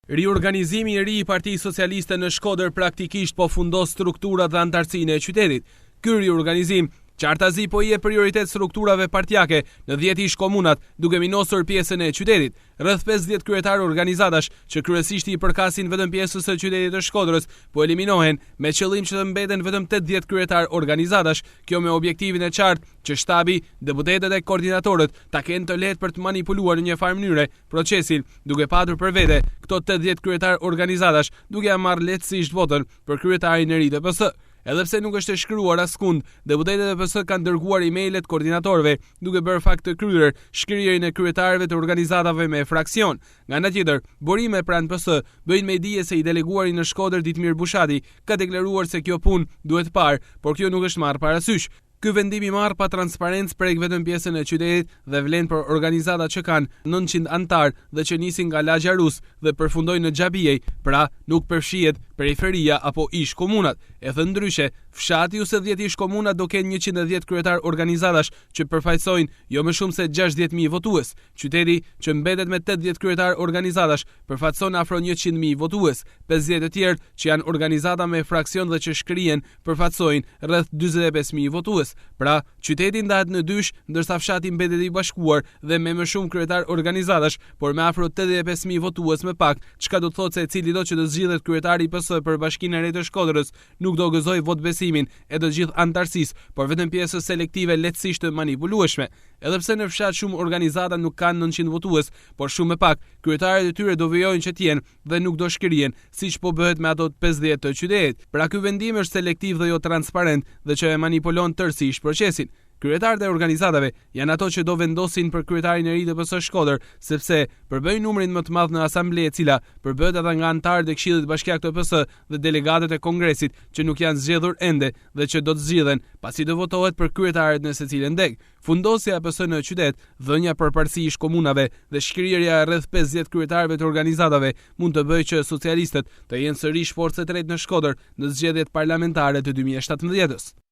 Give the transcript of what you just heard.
Riorganizimi i ri i Partisë Socialiste në Shkodër praktikisht po fundos strukturat dhe anëtarësinë e qytetit. Ky riorganizim qartazi po i jep prioritet strukturave partiake në 10 ish komunat, duke minosur pjesën e qytetit. Rreth 50 kryetarë organizatash, që kryesisht i përkasin vetëm pjesës së qytetit të Shkodrës, po eliminohen me qëllim që të mbeten vetëm 80 kryetarë organizatash, kjo me objektivin e qartë që shtabi, deputetët e koordinatorët ta kenë të lehtë për të manipuluar në një farë mënyre procesin, duke patur për vete këto 80 kryetarë organizatash, duke ia marrë lehtësisht votën për kryetarin e ri të PS. Edhe pse nuk është e shkruar askund, deputetët e PS kanë dërguar emailet koordinatorëve, duke bërë fakt të kryer shkrirjen e kryetarëve të organizatave me fraksion. Nga ana tjetër, burime pranë PS bëjnë me dije se i deleguari në Shkodër Ditmir Bushati ka deklaruar se kjo punë duhet parë, por kjo nuk është marrë parasysh. Ky vendim i marrë pa transparencë prek vetëm pjesën e qytetit dhe vlen për organizatat që kanë 900 anëtarë dhe që nisin nga lagja Rus dhe përfundojnë në Xhabiej, pra nuk përfshihet periferia apo ish komunat. E thënë ndryshe, fshati ose 10 ish komunat do kenë 110 kryetar organizatash që përfaqësojnë jo më shumë se 60.000 votues. Qyteti, që mbetet me 80 kryetarë organizatash, përfaqëson afro 100.000 votues. 50 të tjerë, që janë organizata me fraksion dhe që shkrihen, përfaqësojnë rreth 45.000 votues. Pra, qyteti ndahet në dysh, ndërsa fshati mbetet i bashkuar dhe me më shumë kryetar organizatash, por me afro 85.000 votues më pak, çka do të thotë se cilido që të zgjidhet kryetari i PS për Bashkinë e Re të Shkodrës, nuk do gëzojë votëbesimin e të gjithë anëtarësisë, por vetëm pjesës selektive lehtësisht të manipulueshme. Edhe pse në fshat shumë organizata nuk kanë 900 votues, por shumë më pak, kryetarët e tyre do vijojnë që të jenë dhe nuk do shkrihen, siç po bëhet me ato 50 të qytetit. Pra ky vendim është selektiv dhe jo transparent dhe që e manipulon tërësisht procesin. Kryetarët e organizatave janë ato që do vendosin për kryetarin e ri të PS Shkodër, sepse përbëjnë numrin më të madh në asamble e cila përbëhet edhe nga anëtarët e Këshillit Bashkiak të PS dhe delegatët e Kongresit që nuk janë zgjedhur ende dhe që do të zgjidhen pasi të votohet për kryetarët në secilën degë. Fundosja e PS në qytet, dhënia përparësi ish komunave dhe shkrirja e rreth 50 kryetarëve të organizatave mund të bëjë që socialistët të jenë sërish forcë e tretë në Shkodër në zgjedhjet parlamentare të 2017-s.